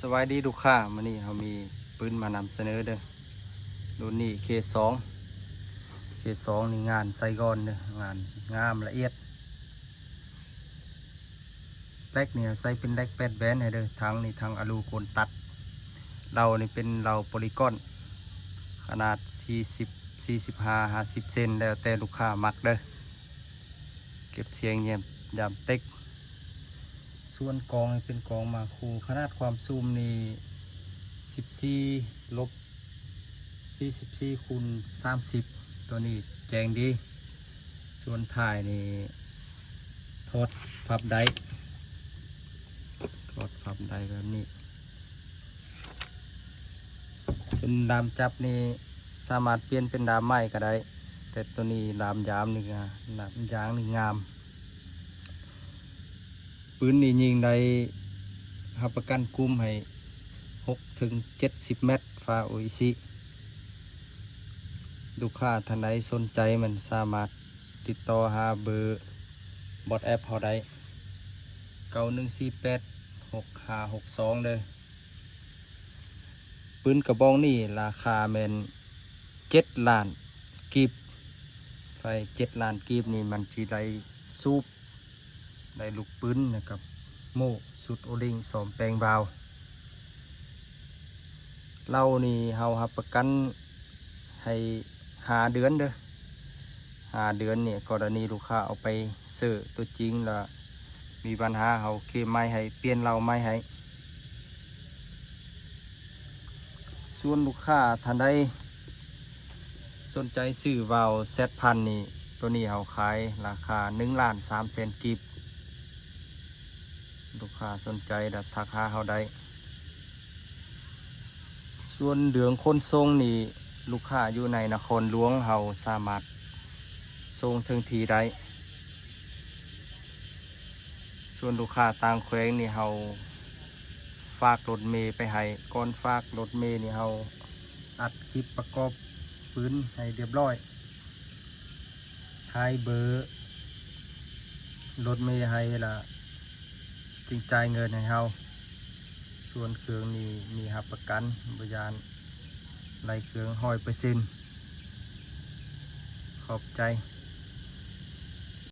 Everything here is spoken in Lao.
ສະບາຍດີລູກຄ້າ, ມື້ນີ້ເຮົາມີປືນມານຳສະເໜີເດີ. ລຸ້ນນີ້ເຄສອງ ເຄສອງນີ້ງານໃສ່ກ່ອນເດີ, ງານງາມລະອຽດ. ແລັກນີ້ໃສ່ເປັນແລັກແປດແບນໃຫ້ເດີ. ຖັງນີ້ຖັງອາລູໂກນຕັດ. ເລົານີ້ເປັນເລົາໂປລີກອນ ຂະໜາດສີ່ສິບ ສີ່ສິບຫ້າ ຫ້າສິບເຊັນ ແລ້ວແຕ່ລູກຄ້າມັກເດີ. ເກັບສຽງແຍມ ຍາມເຕັກ. ສ່ວນກອງນີ້ເປັນກອງມາຄູ່ ຂະໜາດຄວາມຊຸ່ມນີ້ສິບສີ່ ລົບສີ່ສິບສີ່ ຄູນສາມສິບ ຕົວນີ້ແຈ້ງດີ. ສ່ວນທ້າຍນີ້ຖອດພັບໄດ້ ຖອດພັບໄດ້ແບບນີ້. ສ່ວນດາມຈັບນີ້ສາມາດປ່ຽນເປັນດາມໄມ້ກໍໄດ້, ແຕ່ຕົວນີ້ດາມຢາມນີ້ ດາມຢາງນີ້ງາມ. ປືນນີ້ຍິງໄດ້ ຮັບປະກັນກຸ້ມໃຫ້ຫົກເຖິງເຈັດສິບແມັດ ຟ້າໂອອິຊິ. ລູກຄ້າທ່ານໃດສົນໃຈແມ່ນສາມາດຕິດຕໍ່ຫາເບີວອດແອັບເຮົາໄດ້ ເກົ້າໜຶ່ງສີ່ແປດ ຫົກຫ້າຫົກສອງ ເດີ. ປືນກະບອງນີ້ລາຄາແມ່ນເຈັດລ້ານກີບ. ໄຟເຈັດລ້ານກີບນີ້ມັນຊິໄດ້ສູບ ໄດ້ລູກປືນ ແລ້ວກະໂມ່ຊຸດໂອລິງ ສ້ອມແປງວາວ. ເລົານີ້ເຮົາຮັບປະກັນໃຫ້ຫ້າເດືອນເດີ. ຫ້າເດືອນນີ້ ກໍລະນີລູກຄ້າເອົາໄປເຊີຕົວຈິງລະມີບັນຫາ ເຮົາເຄມໃໝ່ໃຫ້ ປ່ຽນເລົາໃໝ່ໃຫ້. ສ່ວນລູກຄ້າທ່ານໃດສົນໃຈຊື້ວາວແຊດພັນນີ້ ຕົວນີ້ເຮົາຂາຍລາຄາໜຶ່ງລ້ານສາມແສນກີບ. ລູກຄ້າສົນໃຈລະທັກຫາເຮົາໄດ້. ສ່ວນເລື່ອງຂົນສົ່ງນີ້ ລູກຄ້າຢູ່ໃນນະຄອນຫຼວງເຮົາສາມາດສົ່ງເຖິງທີ່ໄດ້. ສ່ວນລູກຄ້າຕ່າງແຂວງນີ້ເຮົາຝາກລົດເມໄປໃຫ້. ກ່ອນຝາກລົດເມນີ້ເຮົາອັດຄລິບປະກອບປືນໃຫ້ລຽບລ້ອຍ. ຖ່າຍເບີລົດເມໃຫ້ລະຈຶ່ງຈ່າຍເງິນໃຫ້ເຮົາ. ສ່ວນເຄື່ອງນີ້ມີຮັບປະກັນ ບໍ່ຢ້ານໄຫຼເຄື່ອງຮ້ອຍເປີເຊັນ. ຂອບໃຈ.